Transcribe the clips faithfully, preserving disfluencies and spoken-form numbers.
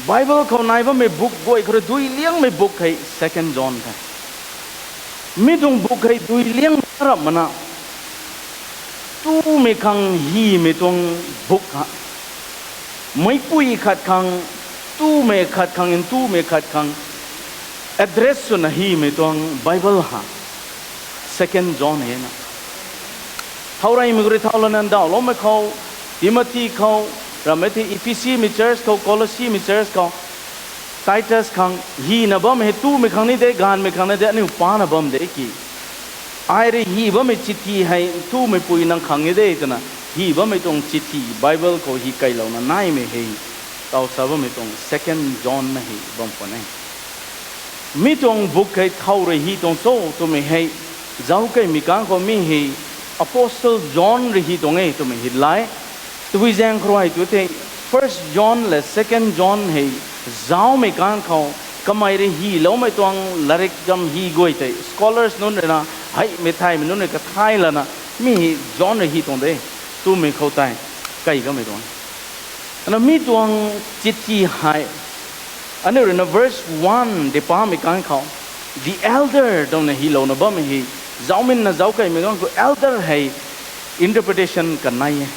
Bible khou nai bammei book guay khou rui dui liangmei book hei Second John the. Mi tuang book hei dui liangmei na rap mana, tumei khang hymei tuang book ha. Meicpui khat khang, tumei khat khang, ntumei khat khang address swna hymei tuang Bible ha. Second John hei na. Thau reymei khou rui thau lana ndauhloumei khou, Timothy khou, ramei the Ephesimei church khou, Colossimei church khou, Titus khang hyna bam hei tumei khang ni de, gaanvmei khang ni de, aniu pana bam de ki. Ai rui hy bammei chithi hei ntumei pui nang khang ni de twna hy bammei tuang chithi Bible khou hy kailouna naimei hei, tau sa bammei tuang Second John na hei bam khwan e. Mi tuang book hei thau rui hy tuang cho twmei hei, zauckeimei kang khou mi hei Apostle John rui hy tuang e twmei hei lai. Tabui zaeng khou rui tu the, First John le Second John hei zaumei kang khou, kamei rui hyloumei tuang larik gam hy guay tei scholars nunc rui na, heimei thaymei nunc rui kathay lana, mi hei John rui hy tuang de twmei khou tei kai kamei tuang. Ana mi tuang chithi hei, aniu rui na verse one de pamei kang khou, the elder twna hylouna bammei hei, zauminna zauckeimei kang khou elder hei interpretation kanei e.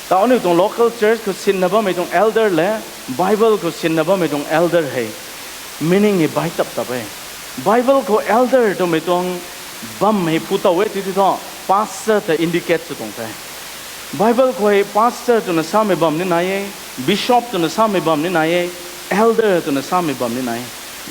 Tau aniu tuang local church khou sinna bammei tuang elder le, Bible khou sinna bammei tuang elder hei meaning hei bai tap tap e. Bible khou elder twmei tuang bam hei phu tow e tw ti thu, pastor ta indicate sw tuang the. Bible khou hei pastor twna samei bam ni nai e, bishop twna samei bam ni nai e, elder twna samei bam ni nai e.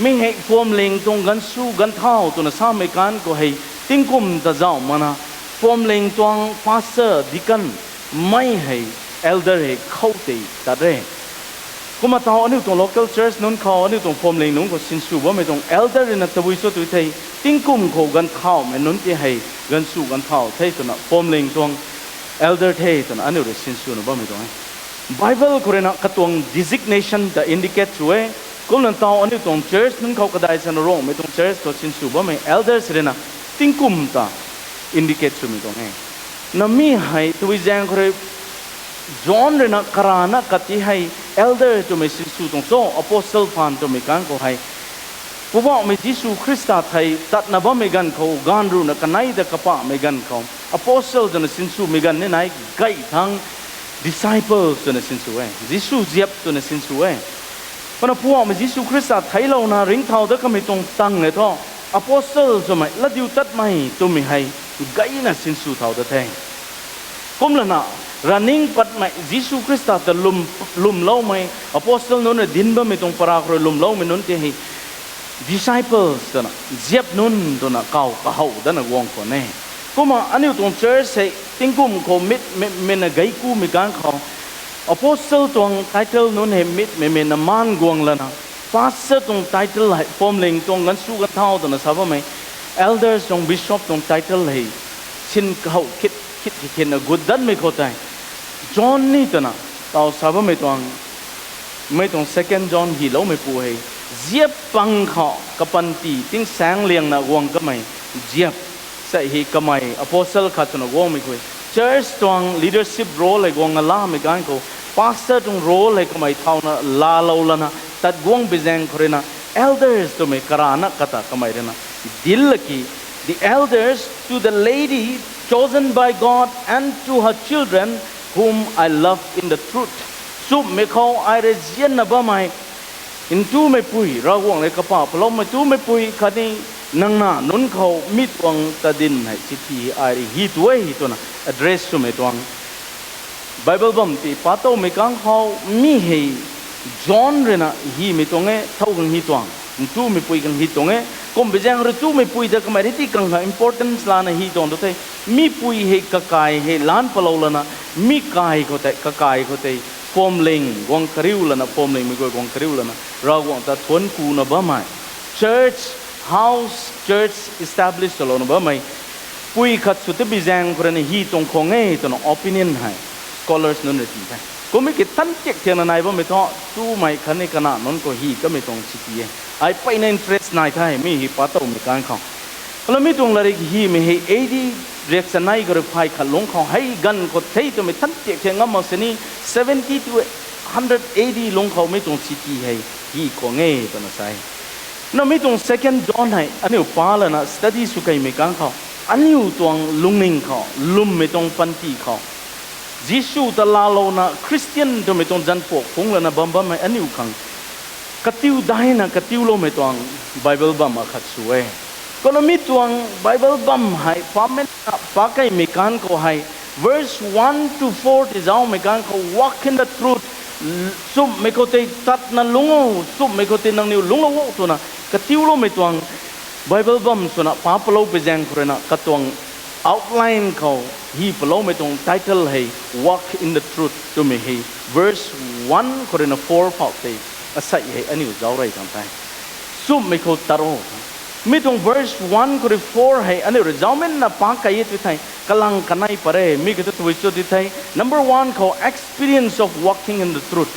Mi hei phuamling tuang ganvsu ganvthau twna samei kan khou hei tingkum ta zauh mana, phuamling tuang pastor, deacon, mei hei elder hei khou tei tat re. Kumna tau aniu tuang local church nunc khou, aniu tuang phuamling nunc khou sinsw bammei tuang elder rui na tabui cho tu thei, tingkum khou ganvthaumei nunc ti hei ganvsu ganvthau the twna phuamling tuang elder the twna aniu rui sinswna bammei tuang e. Bible khou rui na katuang designation ta indicate sw e. Kumna tau aniu tuang church nunc khou kadai sana Rongmei tuang church khou sinsw bammei elders rui na tingkum ta indicate swmei tuang e. Na mi hei tabui zaeng khou rui John rui na karana kati hei elder twmei sinsw tuang cho, apostle phaan twmei kan khou hei, Poubauhmei Jisu Khrista thei tatna bammei ganv khou, gaanv ruhna kanei ta kapahmei ganv khou, apostle twna sinswmei ganv ni nai, gay thang disciples twna sinsw e, Jisu ziap twna sinsw e. Kumna Poubauhmei Jisu Khrista theiclouna ringcthau dat kamei tuang tang e thu, apostle swmei latdiutatmei twmei hei gayna sinsw thau dat the. Kumlana, raning patmei Jisu Khrista ta lwm, lwmloumei, apostle nunc na dinc bammei tuang para khou rui lwmloumei nunc ti hei disciples twna, ziap nunc twna kaw kahow dana guang khwan e. Kumna aniu tuang church hei tingkum khou mitmei, meina gei kumei kan khou, apostle tuang title nunc hei mitmei, meina maan guang lana, pastor tuang title hei phuamling tuang ganvsu ganvthau twna sa bammei, elders tuang, bishop tuang title hei sin kahow khit khit khit khitna gut danmei khou tei, John ni twna tau sa bammei tuang, mei tuang Second John hyloumeipu hei, ziap pang khou kapanty tingsaeng liangna guang kamei, ziap sei hei kamei apostle khat swna guangmei khou, church tuang leadership role hei guang alamei ganv khou, pastor tuang role hei kamei thauna laalou lana tat guang bi zaeng khou rui na, elders twmei karana kata kamei rui na, dil laki, the elders to the lady chosen by God and to her children whom I love in the truth. Chumhmei khou ai rui zianna bammei ntumeipui, Ravguangc rui kapah paloumei ntumeipui khatni nang na nunc khou mi tuang tadin hei chithi ai rui hy tu e twna address swmei tuang Bible bam ti pa towmei kang khou mi hei John rui na hymei tuang e, thow khang hy tuang, ntumeipui khang hy tuang e. Kum bi zaeng rui ntumeipui ta kamei rui ti kang kha importance lana hy tuang tu the. Mipui hei kakai hei lan palou lana, mi kai khou tei, kakai khou tei, phuamling guang kariu lana, phuamlingmei guay guang kariu lana, Ravguangc ta thuanc kuna bammei, church, house church establish swlouna bammei pui khat sw ta bi zaeng khou rui na hy tuang khwang e twna opinion hei scholars nunc rui ti the. Kummei ki tan tiak thiakna nai bammei thu, tumei khatni kana nunc khou hy kamei tuang chithi e. Ai peyna interest nai the, mi hei pa towmei kan khou. Kumna mi tuang latrik hymei hei A D riak chanei khou rui phay khat lungc khou hei ganv khou the twmei tan tiak thiak ngam mak sini, seventy to hundred A D lungc khou mi tuang city hei hi kuang e twna sa e. Na mi tuang Second John hei aniu pa lana study sw keimei kang khou, aniu tuang lungning khou, lwmmei tuang panty khou, Jisu ta laalouna Christian twmei tuang zanpuak phungc lana bam bammei aniu khang katiu daina katiuloumei tuang Bible bam akhat sw e. Kumna mi tuang Bible bam hei pamenna pa keimei kang khou hei, verse one to four tei zaumei kang khou, walk in the truth, chumhmei khou tei tatna lungc o, chumhmei khou tei nangniw lungclou o twna katiuloumei tuang Bible bam swna pa palou pui zaeng khou ruina katuang outline khou hi paloumei tuang title hei Walk in the Truth twmei hei verse one khou ruina four phou tei asei hei aniu zauc rey tuang the. Chumhmei khou tat ro. Mi tuang verse one khou rui four hei aniu rui zaumenna pa kei e tu thei kalang kanei pat re. Mi kata tabui cho tu thei, number one khou experience of walking in the truth.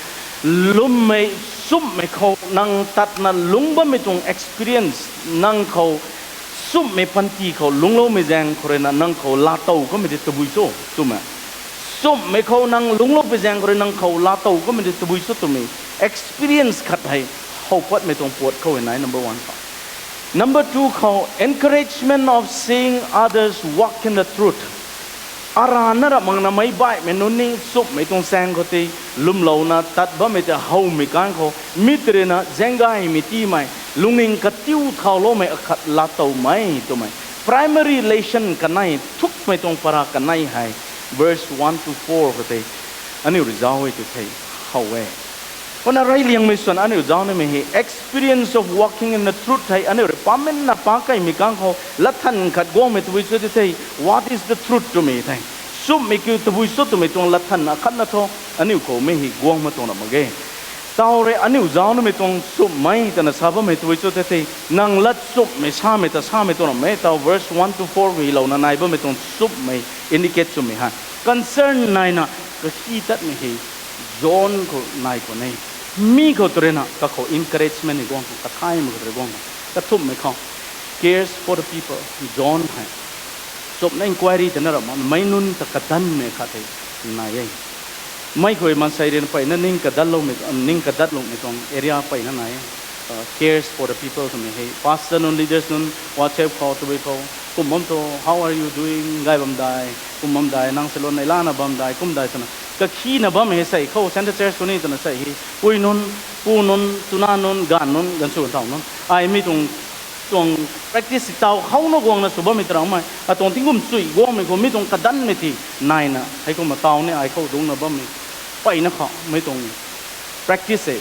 Lwmmei, chumhmei khou nang tatna lungc bammei tuang experience, nang khou chumhmei panty khou lungcloumei zaeng khou ruina nang khou laatow kamei tei tabui cho twmei. Chumhmei khou nang lungclou pui zaeng khou rui nang khou laatow kamei tei tabui cho twmei experience khat hei how patmei tuang puat khou e nai, number one khou. Number two khou, encouragement of seeing others walk in the truth. Arana rap makna meic baihmei nunc ni chumhmei tuang saeng khou tei lwmlouna tat bammei tei howmei kang khou, mi tei ruina zaenggaymei tiimei, lungning katiu thauloumei akhat laatowmei twmei primary lesson kanei thukmei tuang para kanei hei verse one to four khou tei aniu rui zauc e tu thei how e. Kumna reyliangmei swan aniu zauc nimei hei experience of walking in the truth hei aniu rui pamenna pa keimei kang khou latthan khat guangmei tabui cho tu thei, what is the truth twmei thei, chumhmei kiu tabui cho twmei tuang latthan akhatna thu aniu khou mei hei guang ma tuang ra mak ge. Tau rui aniu zauc nimei tuang chumhmei twna sa bammei tabui cho tu thei, nang lat chumhmei samei ta samei tuang ra mak e. Tau verse one to four khou hilouna nai bammei tuang chumhmei indicate chwmei hei concern naina kahi tatmei hei John khou nai khwan e. Mi khou tei ruina kakhou encouragement hei guang tuang, kathaymei khou tei rui guang tuang. Kathumhmei khou, cares for the people. John hei chumna inquiry twna rap makna meic nunc ta kadanmei khat hei nai e. Mei khou maansei ruina mpeyna ning kadatloumei, ning kadatloumei tuang area mpeyna nai e. Cares for the people twmei hei pastor nunc, leaders nunc WhatsApp khou tabui khou kum bam tho, how are you doing, gay bam dai, kum bam dai, nang salon neih lana bam dai, kum dai twna kakhina bammei hei sei khou Central Church khou ni twna sei hei pui nunc, pu nunc, tuna nunc, ganv nunc, ganv sw ganv thau nunc, ai mi tuang tuang practice taw khouna guangna sw bammei ta ramei, atuang tingkum chuy guangmei khou mi tuang kadanmei ti naina hei kumna taw ni ai khou dungcna bammei mpeyna khou mei tuang practice e.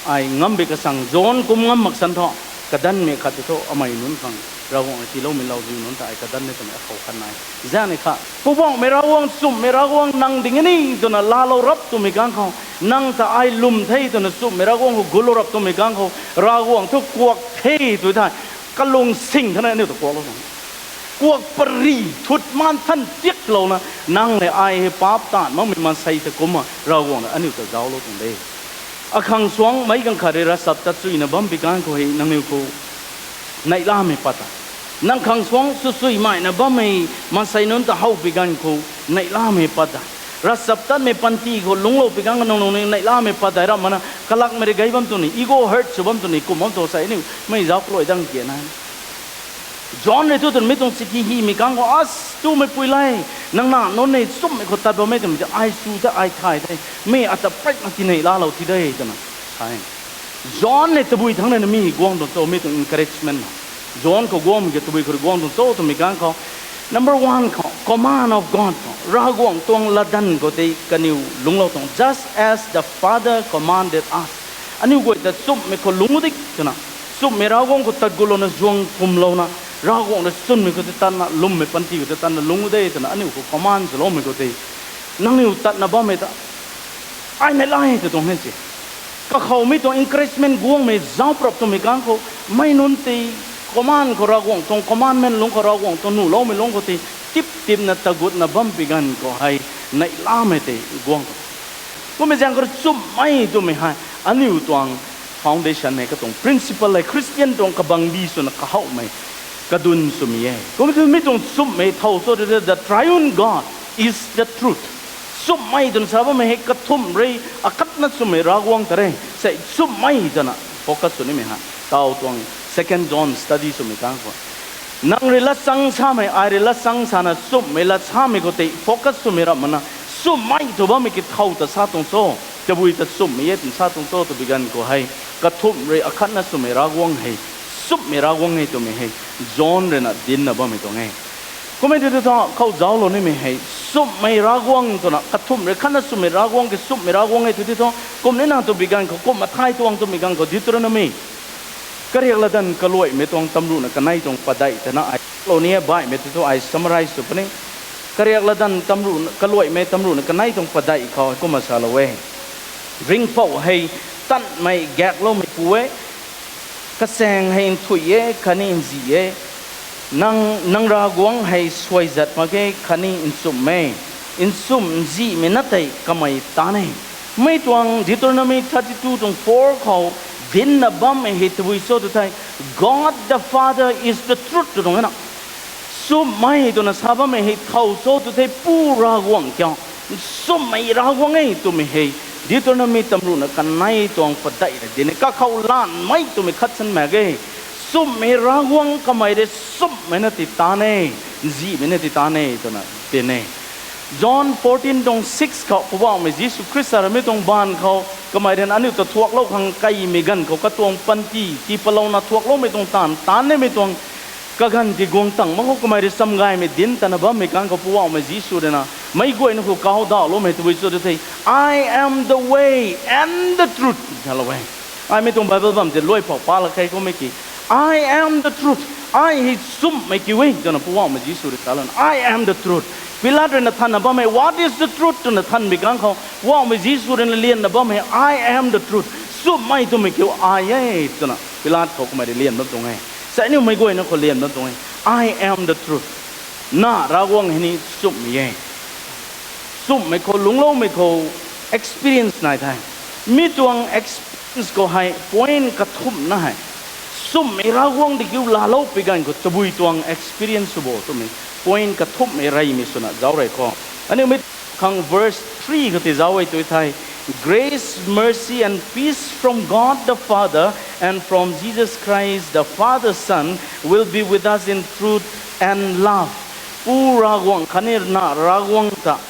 Ai ngam bi kasang John kum ngam mak san thu, kadanmei khat ti thu amei nunc khang Ravguangc tiiloumei lauziu nunc ta ai kadan ni twmei akhou khat nai. Zaeng ni kha Poubauhmei Ravguangc, chumhmei Ravguangc nang ding e ni twna laalou rap twmei kang khou, nang ta ai lwm the twna chumhmei Ravguangc khou gutlou rap twmei kang khou, Ravguangc thu kuak the tw thei, kalung sing thana aniu ta kuaklou tuang. Kuak pary thut maan than tiaklouna, nang le ai hei paap taanv makmei maansei ta kumna Ravguangc na aniu ta zauclou tuang de. Akhang suangc meic ganv khat rui ravchaptat chuyna bam bi ganv khou hei nangniw khou neihlamei pat ta, nang khang suangc swsuimeina bammei maansei nunc ta how bi ganv khou neihlamei pat ta, ravchaptatmei panty khou lungclou bi ganv khou nang nung ni neihlamei pat dai ram mana kalakmei rui gay bam tuang ni, ego hurt sw bam tuang ni, kum bam tuang sei aniu mei zauc kalui dang kiana John rui tu twmei tuang chiki himei kang khou, as, twmei pui le, nang na nunc ni chumhmei khou tat bammei twmei tei ai sw the, ai thay the, mi ata prekna tineihlaalou ti de twna sa e. John ni tabui thangc rui na mi guang tuang cho, mi tuang encouragement na, John khou guangmei ki tabui khou rui guang tuang cho twmei kang khou, number one khou, command of God khou, Ravguangc tuang latdanv khou tei kaniw lungclou tuang, just as the Father commanded us. Aniu guay ta chumhmei khou lungc di twna, chumhmei Ravguangc khou tat gutlouna zuang kumlouna, Ravguangc rui chwnmei khou tei tatna, lwmmei panty khou tei tatna lungc de twna aniu khou command swloumei khou tei, nangniw tatna bammei ta ai neihlai tw tuang e se. Kakhou mi tuang encouragement guangmei zauc prap twmei kang khou, mei nunc tei command khou, Ravguangc tuang commandment lungc khou, Ravguangc tuang nuhloumei lungc khou tei tip tipna tagutna bam bi ganv khou hei neihlamei tei guang tuang. Kummei zaeng khou rui chumhmei twmei hei aniu tuang foundation hei, katuang principle hei, Christian tuang kabangbi swna kahouhmei kadun swmei e. Kum tu mi tuang chumhmei thow cho tu the Triune God is the truth. Nchumhmei twna sa bammei hei kathumh rui akhatna nchumhmei Ravguangc ta re. Sei nchumhmei twna focus sw nimei hei taw tuang Second John study swmei tang khou, nang rui latchang samei, ai rui latchang sana nchumhmei lat samei khou tei focus swmei ram mana, nchumhmei tw bammei ki thow ta sa tuang cho, tabui ta nchumhmei e twna sa tuang cho twbi ganv khou hei, kathumh rui akhatna nchumhmei Ravguangc hei, nchumhmei Ravguangc e twmei hei John rui na dincna bammei tuang e. Kumhmei tei thu khou zauclou nimei hei nchumhmei Ravguangc twna, kathumh rui khatna nchumhmei Ravguangc ki nchumhmei Ravguangc e tw tei thu, kum nina twbi ganv khou, kum mathai tuang twmei ganv khou Deuteronomy kariak latdanv kaluaimei tuang tamruhna kanei tuang padeih tana ai lou ni e, baihmei tei thu ai summarize sw puni. Kariak latdanv tamruh, kaluaimei tamruhna kanei tuang padeih khou kumna salou e. Ringhpouc hei tanmei gaekloumeipu e, kachaeng hei nthuih e khatni nzih e, nang, nang Ravguangc hei suaizat mak ge khatni nchumh e, nchumh nzihmei na tei kamei tan e. Mi tuang Deuteronomy thirty two tuang four khou dincna bammei hei tabui cho tw thei, God the Father is the truth tw tuang e na. Nchumhmei twna sa bammei hei thow cho tw thei Pu Ravguangc kiu, nchumhmei Ravguangc e twmei hei Deuteronomy tamruhna kanei tuang padeih rui dinc e. Kakhou lanmei twmei khat san mak ge. Nchumhmei Ravguangc kamei rui nchumhmei na ti tan e, nzihmei na ti tan e twna dinc e. John fourteen tuang six khou Poubauhmei Jisu Khrista rui mi tuang baanv khou kamei rui na aniu ta thuaklou khang kaimei ganv khou katuang panty tii palouna thuakloumei tuang taanv, taanv nimei tuang kaganv ti guang tang mak khou kamei rui chamgaymei dinc tana bammei kang khou Poubauhmei Jisu rui na meic guayna khou kaw dauhloumei tabui cho tw thei, I am the way and the truth, salou e. Ai mi tuang Bible bam tei luai phou pa lak khe kummei ki, I am the truth. Ai hei nchumhmei kiu e twna Poubauhmei Jisu rui salouna, I am the truth. Pilat rui na thanna bammei, What is the truth? twna thanmei kang khou Poubauhmei Jisu rui na lianna bammei, I am the truth. Nchumhmei twmei kiu ai e twna Pilat khou kamei rui lian bam tuang e. Sei aniu meic guayna khou lian bam tuang e. I am the truth. Na Ravguangc hei ni nchumhmei e. Nchumhmei khou, lungcloumei khou experience nai the. Mi tuang experience khou hei point kathumhna hei, nchumhmei Ravguangc di kiu laalou pi ganv khou tabui tuang experience sw bo twmei point kathumhmei reymei swna zauc rei khou, aniu mei khang verse three khou tei zauc e tw thei, Grace, mercy and peace from God the Father and from Jesus Christ the Father's Son will be with us in truth and love. Pu Ravguangc khatni na Ravguangc ta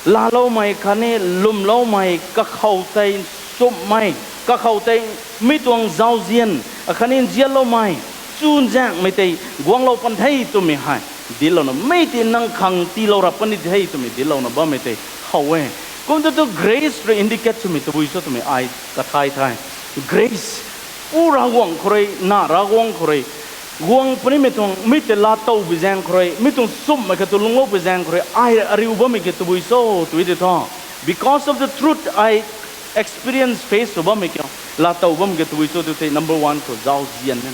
laaloumei khatni lwmloumei, kakhou tei nchumhmei, kakhou tei mi tuang zauzian akhatni nzianloumei, chuzaenghmei tei guanglou pan the twmei hei dinclouna, mei tei nang khang tiilou rap kan ni the twmei dinclouna bammei tei how e. Kum tu tu grace rui indicate swmei tabui cho twmei ai kathay the. Grace, Pu Ravguangc khou rui, na Ravguangc khou rui guang punimei tuang, mi tei laatow pi zaeng khou rui, mi tuang nchumhmei kha tu lungclou pi zaeng khou rui ai ariu bammei ki tabui cho tw tei thu, because of the truth I experience, face sw bammei kiu, laatow bammei ki tabui cho tw thei, number one khou zauzian e.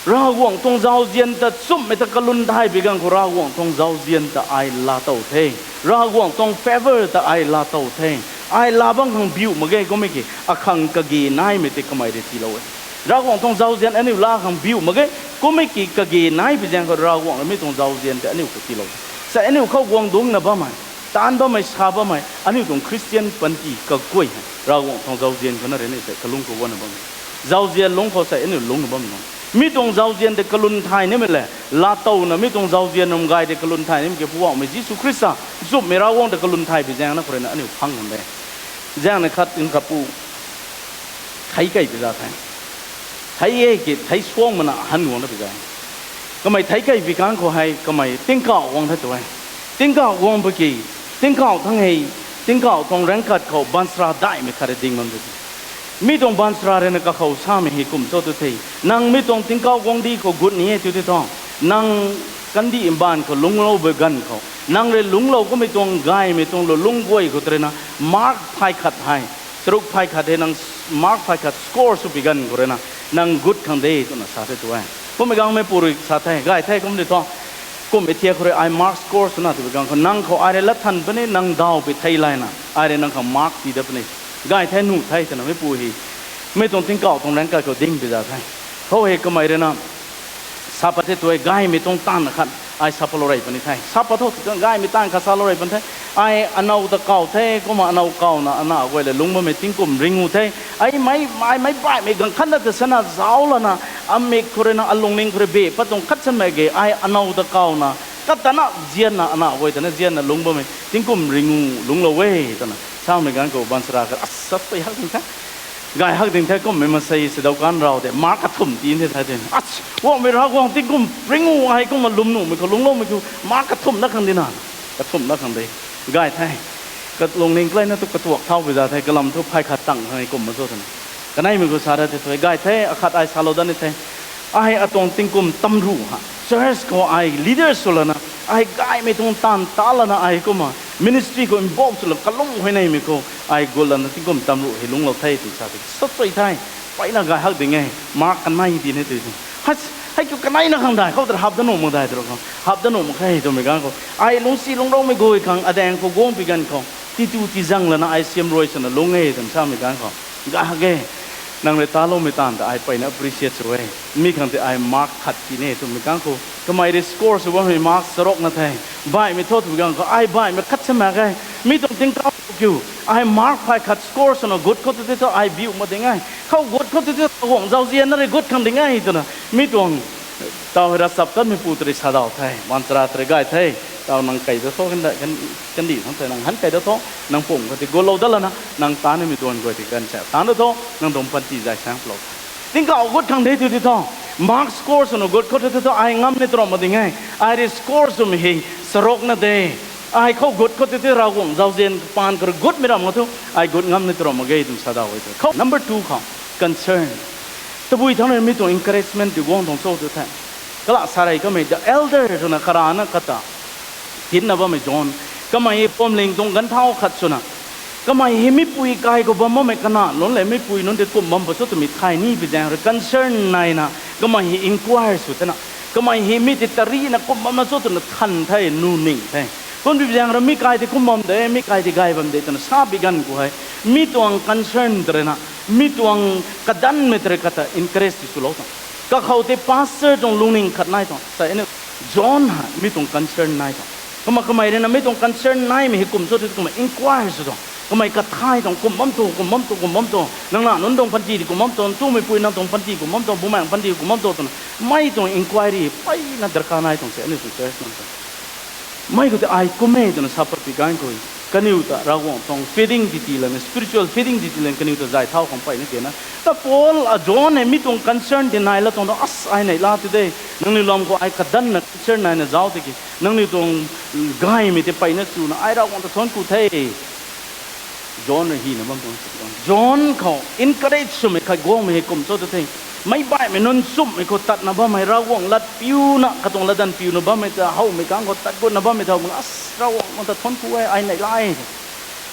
Ravguangc tuang zauzian ta nchumhmei ta kalum thay pi ganv khou Ravguangc tuang zauzian ta ai laatow the. Ravguangc tuang favour ta ai laatow the. Ai laa bam khang biu mak ge kummei ki akhang kage naimei tei kamei rui tiilou e. Ravguangc tuang zauzian aniu laa khang biu mak ge kummei ki kage nai pi zaeng khou Ravguangc rui mi tuang zauzian tei aniu khou tiilou the. Sei aniu khou guang dungcna bammei, taanv bammei, sa bammei aniu tuang Christian panty kaguay hei Ravguangc tuang zauzian khou na rui ni sei kalung khou guangna bammei, zauzian lungc khou sei aniu lungcna bam nung. Mi tuang zauzian tei kalum thay nimei le, laatowna mi tuang zauzian ram gay tei kalum thay nimei ki Poubauhmei Jisu Khrista, nchumhmei Ravguangc ta kalum thay pi zaeng na khou rui na aniu phang kan de. Zaeng na khat in kapu thei kei pi za the. Thei e ki thei suang mana han guang na pi za. Kamei thei kei pi kang khou hei kamei tingkauh guang the tu e. Tingkauh guang pa ki, tingkauh thang hei, tingkauh tuang raengc khat khou baanchara daihmei khat rui ding bam de. Mi tuang baanchara rui na kakhou samei hei kum cho tu thei, nang mi tuang tingkauh guangcdic khou gut ni e tu tei thu, nang kandih mbaanv khou lungclou pi ganv khou nang rui lungclou kummei tuang gaymei tuang lulung guay khou tei rui na mark phay khat hei, charuk phay khat hei nang mark phay khat score sw pi ganv khou rui na nang gut khang de twna sa the tu e. Kummei kang meipu rui sa the, gay the kum di thu, kummei thiak khou rui ai mark score swna twbi kang khou nang khou ai rui lat than puni, nang daw pi thei layna ai rui nang khang mark tii dat puni. Gay the, nuh the twna meipu hei, mi tuang tingkauh tuang raengc khat khou ding pi za the. Khou hei kamei rui na sa pat the tu e, gaymei tuang taanv khat ai sa patlou rey puni the. Sa pat tho, gaymei taanv khat salou rey puni the. Ai anow ta kaw the, kumna anow kawna ana guay le lungc bammei tingkum ringu the. Ai mei, ai meic baihmei ganv khatna ta sana zauc lana, amik khou rui na, alungning khou rui beh pat tuang khat sanmei ge, ai anow ta kawna, katana zianna, ana guay tana zianna lungc bammei tingkum ringu lungclou e, twna samei ganv khou baanchara khat, asa pui hak ding the. Gay hak ding the, kummei masei si dau kan rau de, Mark kathumh ti the the. Asa, guangmei Ravguangc tingkum ringu ai kumna lwm nuhmei khou lungcloumei khou, Mark kathumh na khang di na, kathumh na khang de. Gay the. Kalungning kaleina tu katuak thau pi za the, kalam thu phay khat tang khang e kum ma cho twna. Kaneimei khou sa ra the thu, gay the, akhat ai salou dat ni the. Ai atuang tingkum tamruh ha, church khou ai leader sw lana, ai gaymei tuang taanv ta lana ai kumna ministry khou involve sw lana kalum huayneymei khou ai gut lana tingkum tamruh hei lungclou the twna sa the. Sa chui the, peyna gay hak ding e, Mark kanei di ni tei. Hei, hei kiu kaneina khang dai khou tara hap dat nuh mak dai tw khang, hap dat nuh mak khe twmei ganv khou, ai lungcsi lungcloumei guay khang adaeng khou guang pi ganv khou, titu tizang lana ai siam ruai swna lungc e twna samei ganv khou, gay hak e. Nang rui taloumei taanv ta ai peyna appreciate sw e. Mi khang tei ai Mark khat ti ni twmei ganv khou, kamei rui score sw bammei Mark charuk na the. Baihmei thu twmei ganv khou, ai baihmei khat sa mak ge. Mi tuang tingkauh kiu, ai Mark phay khat score swna gut khou tu tei thu ai biu mak ding e. Khou gut khou tu tei thu Ravguangc zauzian na rui gut khang ding e twna. Mi tuang taw hei ravchaptatmei pu ta rui sa daw the, baanchara ta rui gay the. Taw nang kei dat tho, kan, kan, kandih thangc tei nang han kei dat tho, nang pum khou tei gutlou dat lana, nang taanv nimei tuang guay tei kan sa taanv dat tho, nang tuang panty zay saeng palou the. Tingkauh gut khang de tu tei thu, Mark score swna gut khou tu tei thu ai ngam ni tram mak ding e. Ai rui score swmei hei charuk na de. Ai khou gut khou tu tei Ravguangc zauzian paan khou rui gutmei ram khou thu, ai gut ngam ni tram mak ge twna sa daw e tu. Khou number two khou, concern. Tabui thangc rui mi tuang encouragement ti guang tuang cho tu the. Kala sa rei kamei the elder twna karana kata tinna bammei John. Kamei hei phuamling tuang ganvthau khat swna, kamei hei mipui kai khou bam bammei kana nunc le mipui nunc tei kum bam pa cho twmei thay ni pi zaeng rui concern naina, kamei hei inquire sw thena. Kamei hei mi tei tarina kum bamna cho twna than the, nu ning the. Kum pi zaeng rui mi kai tei kum bam de, mi kai tei gay bam de twna sa pi ganv khou hei, mi tuang concern ta rui na, mi tuang kadanmei ta rui kata encourage ti swlou tuang. Kakhou tei pastor tuang lungning khat nai tuang. Sa aniu John hei mi tuang concern nai tuang. Kumna kamei rui na mi tuang concern naimei hei kum cho tei kumna inquire sw tuang. Kamei kathay tuang, kum bam tu, kum bam tu, kum bam tu. Nang na nunc tuang panty tei kum bam tu, ntumei pui nang tuang panty kum bam tu, bumaengc panty kum bam tu twna. Mi tuang inquiry peyna darkar nai tuang se aniu tuang church nunc ta. Mi khou tei ai kum e twna sa pat pi ganv khou, kaniw ta Ravguangc tuang feeding ti ti lana, spiritual feeding ti ti lana kaniw ta zay thau khang peyna tina. Ta Paul, a John hei mi tuang concern ti nai la tuang ta, as ai neihla tu de. Nangniw lam khou ai kadanna concern naina zauc tiki, nangniw tuang gaymei tei peyna chuna ai Ravguangc ta thuanc ku the. John rui hina bam tuang. John khou encourage swmei khat guangmei hei kum cho tu the. Meic baihmei nunc nchumhmei khou tatna bammei, Ravguangc lat piuna, katuang latdanv piuna bammei ta howmei kang khou tat gutna bammei ta howmei, as Ravguangc ta thuanc ku e, ai neihla e.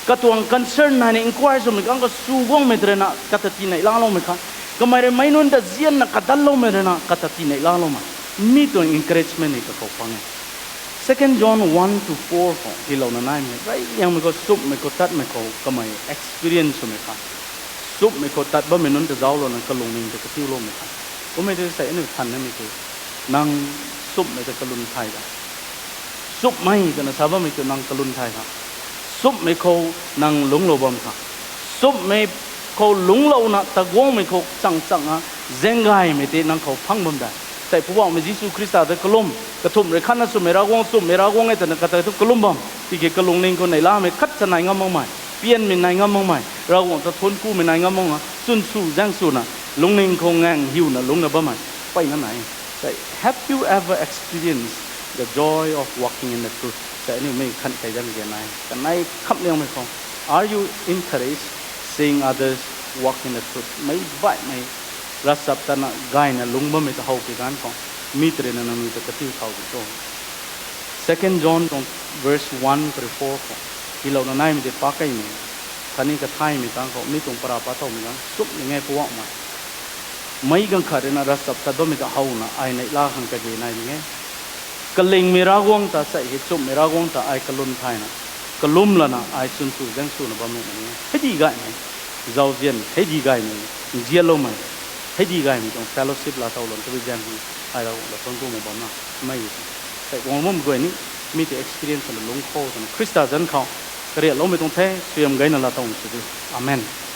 Katuang concern naina inquire swmei kang khou sw guangmei ta rui na kata tii neihlaloumei kha. Kamei rui meic nunc ta zianna kadanloumei rui na kata tii neihlaloumei. Mi tuang encouragement hei kakhou pang e. Second John one to four khou tiilouna naimei, reyliangmei khou, nchumhmei khou tatmei khou kamei experience swmei kha. Nchumhmei khou tat bammei nunc ta zauclouna kalungning ta katiuloumei kha. Kummei tei sei aniu than namei tei, nang nchumhmei ta kalum thay da. Nchumhmei twna sa bammei tu nang kalum thay kha. Nchumhmei khou nang lungclou bam kha. Nchumhmei khou lungclouna ta guangmei khou chang chang a, zaenggaymei tei nang khou phang bam da. Sei Poubauhmei Jisu Khrista ta kalum, kathumh rui khatna swmei Ravguangc, nchumhmei Ravguangc e twna kata thu kalum bam. Tiki kalungning khou neihlamei khat cha nai ngam makmei, pianmei nai ngam makmei, Ravguangc ta thuanc kumei nai ngam mak a, chwn sw zaeng swna, lungning khou ngaeng hiuna lungcna bammei peyna nai. Sei, have you ever experienced the joy of walking in the truth? Sei aniu mei khan kei dam ge nai. Kanei khamliangmei khou, are you encouraged seeing others walk in the truth? Meic baihmei ravchaptatna gayna lungc bammei ta how pi ganv khou, mi ta rui na nangniw ta katiu thau di cho? Second John tuang verse one to four khou tiilouna naimei tei pakeimei khatni kathaymei tang khou mi tuang para pa towmei ganv nchumh ning e Poubauhmei. Meic ganv khat rui na ravchaptat bammei ta howna ai neihla khang kage nai ding e. Kalingmei Ravguangc ta sei hei nchumhmei Ravguangc ta ai kalum thayna, kalum lana ai chwn sw zaeng swna bammei nai e. Hei di gaymei, zauzian hei di gaymei, nzianloumei, hei di gaymei tuang fellowship laa tow lana tabui zaeng hei ai Ravguangc ta thuanc ku mak bam na, mei sei guang bam guay ni mi tei experience swna lungc khou twna Khrista zanc khou kariakloumei tuang the, suaihiam gayna laa tuang sw diu. Amen.